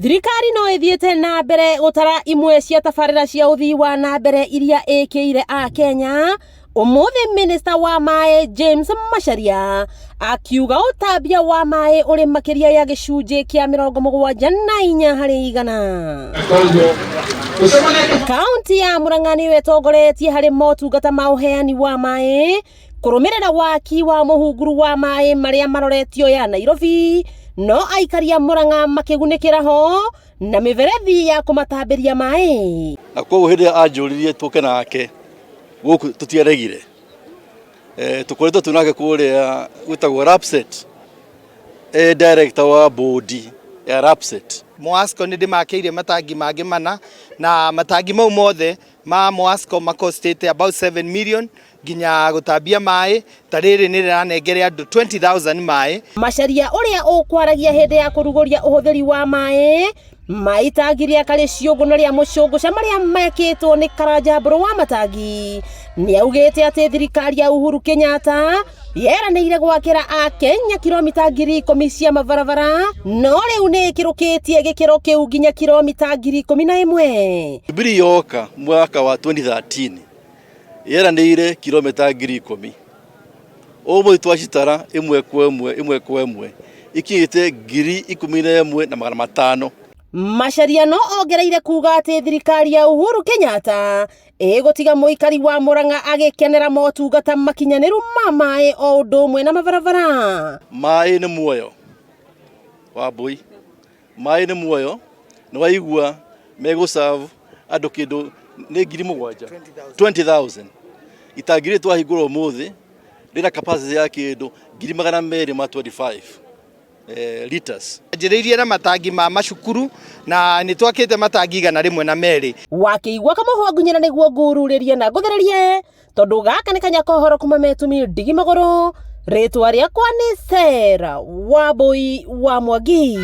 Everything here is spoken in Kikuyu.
Thirikari no ĩthiĩte na mbere gũtara imwe cia tabarĩra cia ũthii wa na mbere iria ĩkĩire Akenya. Ũmũthĩ minista wa maĩ James Macharia akiuga ũtambia wa maĩ ũrĩ makĩria ya gĩcunjĩ kĩa 74 harĩ igana. Kaunti ya Murang'a nĩyo ĩtongoretie harĩ motungata ma ũheani wa maĩ kũrũmĩrĩra waki wa mũhunguru wa maĩ marĩa maroretio ya Nairobi, no aikari a Murang'a makĩgunĩkĩra ho na mĩberethi ya kũmatambĩria maĩ. Na koguo hĩndĩ ĩrĩa anjũririe tũke nake gũkũ tũtiaregire. Tũkoretwo twĩ nake kũrĩa gwĩtagwo Lapsset, e director wa board ya Lapsset. Moasco nĩ ndĩmakĩire matangi mangĩ mana, na matangi mau mothe ma Moasco makostĩte about 7 million nginya gũtambia maĩ, ta rĩrĩ nĩ rĩranengere andũ 20,000 maĩ. Macharia ũrĩa ũkwaragia hĩndĩ ya kũrugũria ũhũthĩri wa maĩ ma itangi rĩa Karĩciũngũ na rĩa Mũcũngũca marĩa mekĩtwo nĩ Karanja Mbũrũ wa Matangi, nĩ augĩte atĩ thirikari ya Uhuru Kenyatta yeranĩire gwakĩra Akenya kilomita 10,000 cia mabarabara, no rĩu nĩ ĩkĩrũkĩtie gĩkĩro kĩu nginya kilomita 11,000. Jubilee yoka mwaka wa 2013 yeranĩire kilomita 10,000. Ũmũthĩ twacitara ĩmwe kwa ĩmwe ĩmwe kwa ĩmwe ikinyĩte 11,500. Macharia no ongereire kuga atĩ thirikari ya Uhuru Kenyatta ĩgũtiga mũikari wa Murang'a agĩkenera motungata makinyanĩru ma maĩ o ũndũ ũmwe na mabarabara. Maĩ nĩ muoyo wa mbũi, maĩ nĩ muoyo, nĩ waigua megũserve andũ kĩndũ nĩ 7,000, 20,000. Itangi rĩrĩ twahingũra ũmũthĩ rĩna capacity ya kĩndũ 225,000 liters. Njĩrĩirie na matangi ma macukuru na nĩ twakĩte matangi 102. Wakĩigua kamũhwa ngunyĩra nĩguo ngururĩrie na ngũthererie, tondũ gaka nĩ kanya kohoro kuma metumi ndigi magũrũ. Rĩtwa rĩakwa nĩ Sarah Wambui wa Mwangi.